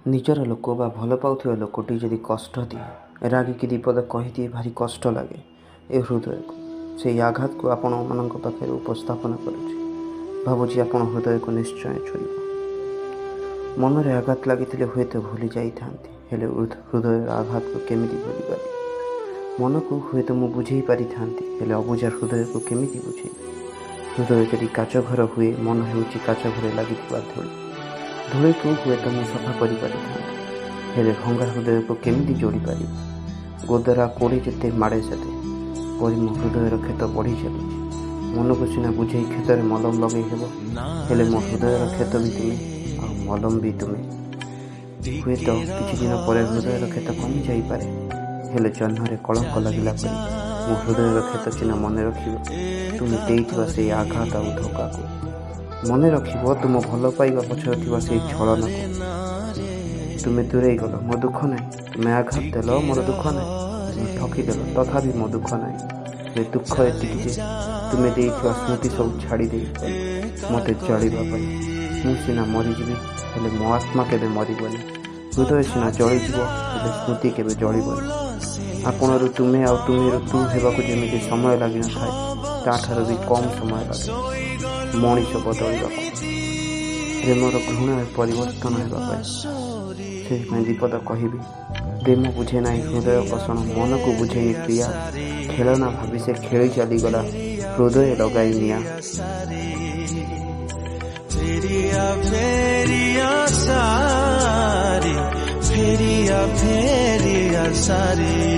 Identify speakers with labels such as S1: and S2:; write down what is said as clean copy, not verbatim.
S1: ନିଜର ଲୋକ ବା ଭଲ ପାଉଥିବା ଲୋକଟି ଯଦି କଷ୍ଟ ଦିଏ, ରାଗିକି ଦୁଇପଦ କହିଦିଏ, ଭାରି କଷ୍ଟ ଲାଗେ ଏ ହୃଦୟକୁ। ସେଇ ଆଘାତକୁ ଆପଣମାନଙ୍କ ପାଖରେ ଉପସ୍ଥାପନ କରୁଛି। ଭାବୁଛି ଆପଣ ହୃଦୟକୁ ନିଶ୍ଚୟ ଛୁଇଁବ। ମନରେ ଆଘାତ ଲାଗିଥିଲେ ହୁଏତ ଭୁଲି ଯାଇଥାନ୍ତି, ହେଲେ ହୃଦୟର ଆଘାତକୁ କେମିତି ଭୁଲିପାରିବି? ମନକୁ ହୁଏତ ମୁଁ ବୁଝେଇ ପାରିଥାନ୍ତି, ହେଲେ ଅବୁଝା ହୃଦୟକୁ କେମିତି ବୁଝେଇବି? ହୃଦୟ ଯଦି କାଚ ଘର ହୁଏ, ମନ ହେଉଛି କାଚ ଘରେ ଲାଗିଥିବା ଧୂଳି। ଧୂଳିକୁ ହୁଏତ ମୁଁ ସଫା କରିପାରିଥାନ୍ତି, ହେଲେ ଭଙ୍ଗା ହୃଦୟକୁ କେମିତି ଯୋଡ଼ି ପାରିବି? ଗୋଦରା କୋଡ଼ି ଯେତେ ମାଡ଼େ ସେତେ ପରି ମୋ ହୃଦୟର କ୍ଷତ ବଢ଼ି ଚାଲିଛି। ମନକୁ ସିନା ବୁଝେଇ କ୍ଷତରେ ମଲମ ଲଗେଇ ହେବ, ହେଲେ ମୋ ହୃଦୟର କ୍ଷତ ବି ତୁମେ ଆଉ ମଲମ ବି ତୁମେ। ହୁଏତ କିଛି ଦିନ ପରେ ହୃଦୟର କ୍ଷତ କମି ଯାଇପାରେ, ହେଲେ ଜହ୍ନରେ କଳଙ୍କ ଲାଗିଲା ପରି ମୋ ହୃଦୟର କ୍ଷତ ଚିହ୍ନ ମନେ ରଖିବ ତୁମେ ଦେଇଥିବା ସେଇ ଆଘାତ ଆଉ ଧୋକାକୁ। ମନେ ରଖିବ ତୁମ ଭଲ ପାଇବା ପଛରେ ଥିବା ସେଇ ଛଳନାକୁ। ତୁମେ ଦୂରେଇ ଗଲ, ମୋ ଦୁଃଖ ନାହିଁ। ତୁମେ ଆଘାତ ଦେଲ, ମୋର ଦୁଃଖ ନାହିଁ। ତୁମେ ଠକିଦେଲ, ତଥାପି ମୋ ଦୁଃଖ ନାହିଁ। ହେଲେ ଦୁଃଖ ଏତିକି ଯେ ତୁମେ ଦେଇଥିବା ସ୍ମୃତି ସବୁ ଛାଡ଼ି ଦେଇ ମୋତେ ଜଳିବା ପାଇଁ। ମୁଁ ସିନା ମରିଯିବି, ହେଲେ ମୋ ଆତ୍ମା କେବେ ମରିବନି। ହୃଦୟ ସିନା ଜଳିଯିବ, ହେଲେ ସ୍ମୃତି କେବେ ଜଳିବନି। ଆପଣରୁ ତୁମେ ଆଉ ତୁମେରୁ ତୁ ହେବାକୁ ଯେମିତି ସମୟ ଲାଗିନଥାଏ, ତାଠାରୁ ବି କମ୍ ସମୟ ଲାଗେ ମଣିଷ ବଦଳିବାକୁ, ପ୍ରେମର ଘୃଣାରେ ପରିବର୍ତ୍ତନ ହେବା ପାଇଁ। ସେଥିପାଇଁ ଦୁଇପଦ କହିବି। ପ୍ରେମ ବୁଝେ ନାହିଁ ହୃଦୟ କଷଣ, ମନକୁ ବୁଝେନି ପ୍ରିୟା। ଖେଳନା ଭାବି ସେ ଖେଳି ଚାଲିଗଲା ହୃଦୟ ଲଗାଇ ନିଆଁ।
S2: ଫେରିଆ ଫେରିଆ ସାରି, ଫେରିଆ ଫେରିଆ ସାରି।